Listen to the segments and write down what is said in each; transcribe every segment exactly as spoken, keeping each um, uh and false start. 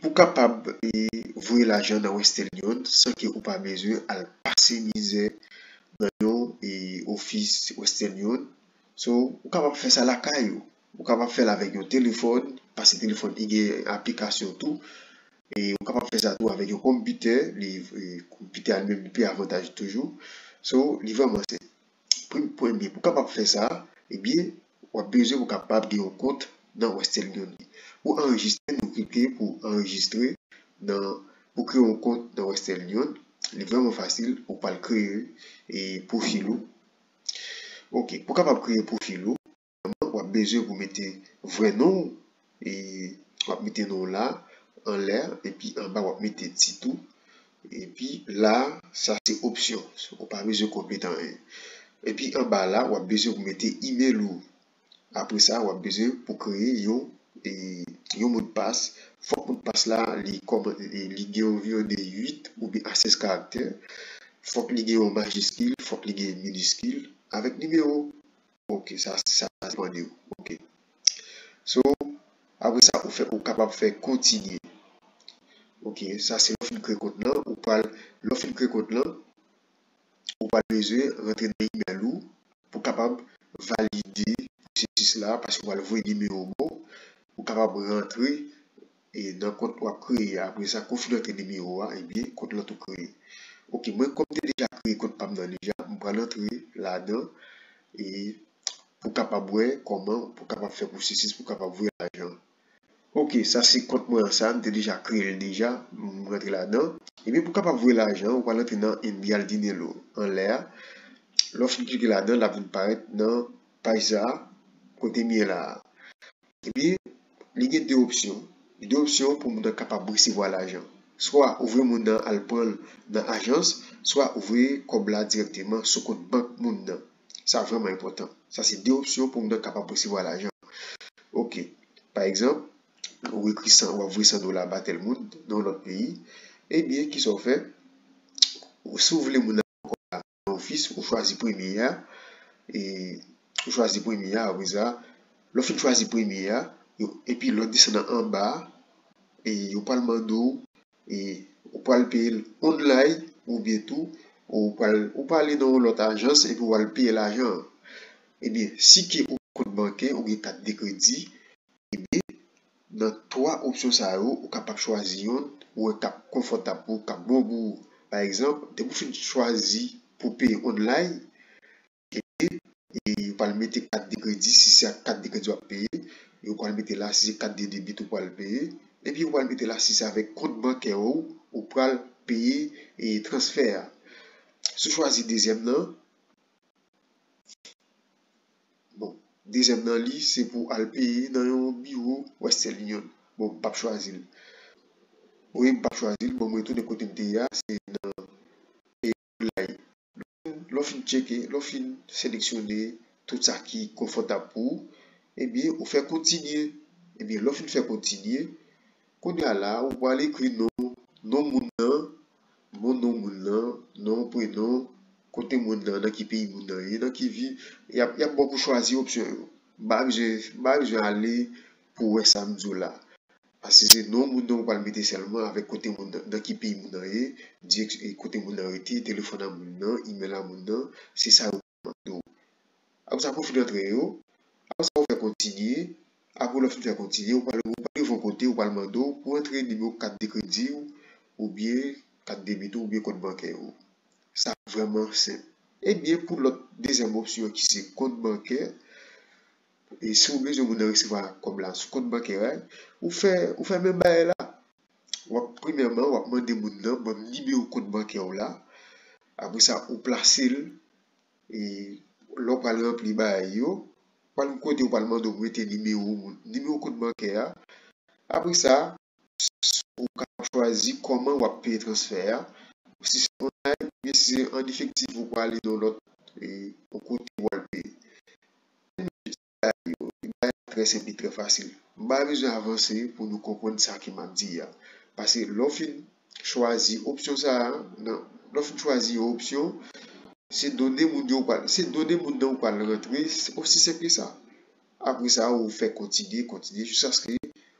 Pou kapab e, voye lajan nan Western Union san ke ou pa bezwen al pase mizè nan yon e, ofis Western Union. So, ou kapab fè sa lakay ou. Ou kapab fè l avèk yon telefòn, paske telefòn li gen aplikasyon tou. E ou kapab fè sa tou avèk yon konpitè, li e, konpitè a li menm li pi avantaj toujou. So, li vrèman senp. Premye, pou kapab fè sa, ebyen, w ap bezwen pou kapab gen yon kont nan Western Union. Pou anrejistre, nou klike pou anrejistre nan, pou kreye yon kont nan Western Union. Li vrèman fasil, ou pral kreye e, pwofil ou. Ok, pou kapab kreye pwofil ou, w ap bezwen pou mete vrè non w, e w ap mete non w la, anlè, epi anba w ap mete tit ou, epi la, sa se opsyon, ou pa bezwen konplete anyen. Epi anba la, w ap bezwen pou mete imèl ou. Apre sa, w ap bezwen pou kreye yon, e, yon modpas. Fòk modpas la, li kòman, e, li gen anviwon de uit oubyen a sèz karaktè. Fòk li gen yon majiskil, fòk li gen miniskil, avèk nimewo. Ok, sa, sa depann de ou. Ok. So, apre sa, ou fè, ou kapab fè kontinye. Ok, sa se lè w fin kreye kont lan, ou pral, lè w fin kreye kont lan, ou pral bezwen rantre nan imèl ou pou kapab valide pwosesis la, paske w pral voye nimewo ba w, ou kapab rantre e nan kont w ap kreye a. Apre sa, kou w fin rantre nimewo a, ebyen, kont lan tou kreye. Ok, mwen, kòm m te deja kreye kont pa m nan deja, m pral antre ladan e pou kapab wè kòman pou kapab fè pwosesis pou kapab voye lajan. Ok, sa se kont mwen an sa, m te deja kreye l deja, m rantre ladan. Ebyen, pou kapab voye lajan, ou pral antre nan Enviar Dinero anlè a. Lè w fin klike ladan, l ap vin parèt nan paj sa a, kote m ye la a. Ebyen, li gen de opsyon. De opsyon pou moun nan kapab resevwa lajan. Swa ou voye moun nan al pran l nan ajans, swa ou voye kòb la dirèkteman sou kont bank moun nan. Sa vrèman enpòtan. Sa se de opsyon pou moun nan kapab resevwa lajan. Ok. Pa egzanp, ou ekri san, w ap voye san dola ba tèl moun nan yon lòt peyi. Ebyen, kisa w fè? Ou, si w vle moun nan pran kòb la nan ofis, ou chwazi premye a, e ou chwazi premye a, apre sa, lè w fin chwazi premye a, yo, epi lè w desann anba a, e yo pral mande w, e ou pral peye l online, oubyen tou, ou pral, ou pral ale nan yon lòt ajans, epi w al peye lajan an. Ebyen, si ke ou gen kont bankè, ou gen kat de kredi, ebyen, nan twa opsyon sa yo, ou kapab chwazi yonn ou wè k ap konfòtab pou ou, k ap bon pou ou. Pa egzanp, depi w fin chwazi pou peye online, ebyen, e yo pral mete kat de kredi, si se ak kat de kredi w ap peye, yo pral mete la, si se kat de debit ou pral peye, epi yo pral mete la, si se avèk kont bankè ou, ou pral peye e transfè a. Si w chwazi dezyèm nan, bon, dezyèm nan li, se pou al peye nan yon biwo Western Union. Bon, m p ap chwazi l. Wi, m p ap chwazi l. Bon, mwen retounen kote m te ye a, se nan peye online. Lè w fin tcheke, lè w fin seleksyone tout sa ki konfòtab pou ou, ebyen, ou fè kontinye. Ebyen, lè w fin fè kontinye, kounye a la, ou pral ekri non, non moun nan, bon, non moun nan, non, prenon, kote moun nan, nan ki peyi moun nan ye, nan ki vi, y ap, y ap ba w pou chwazi opsyon yo. M pa bezwen, m pa bezwen ale pou wè sa m di w la. Paske se non moun nan ou pral mete sèlman avèk kote moun nan, nan ki peyi moun nan ye, dirèk, e kote moun nan rete, telefòn a moun nan, imèl a moun nan, se sa yo pral mande w. Apre sa, pou w fin antre yo, apre sa, ou fè kontinye, apre lè w fin fè kontinye, ou pral, ou pral rive yon kote, ou pral mande w pou w antre nimewo kat de kredi w, oubyen kat debit ou, oubyen kont bankè ou. Sa vrèman senp. Ebyen, pou lòt dezyèm opsyon ki se kont bankè, e si w bezwen moun nan resevwa kòb la sou kont bankè a, ou fè, ou fè menm bagay la. W ap, premyèman, w ap mande moun nan, ban m nimewo kont bankè w la. Apre sa, ou plase l, e lè w pral ranpli bagay yo, pral yon kote yo pral mande w pou mete nimewo moun, nimewo kont bankè a. Apre sa, ou kapab chwazi kòman w ap peye transfè a. Si se online, oubyen si se an efektif, ou pral ale nan yon lòt, e, yon kote w al peye. Bagay yo, bagay la trè senp, li trè fasil. M pa bezwen avanse pou nou konprann sa ke m ap di a. Paske lè w fin chwazi opsyon sa a, nan, lè w fin chwazi yon opsyon, se done moun yo w pral, se done moun nan ou pral rantre, se osi senp ke sa. Apre sa, ou fè kontinye, kontinye, jiskaske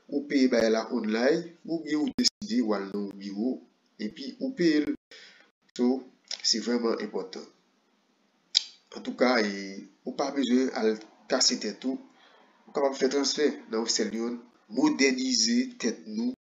ou peye bagay la online, oubyen ou deside w al nan yon biwo, epi ou peye l. So, se vrèman enpòtan. Antouka, e, ou pa bezwen al kase tèt ou. Ou kapab fè transfè nan Western Union, modènize tèt nou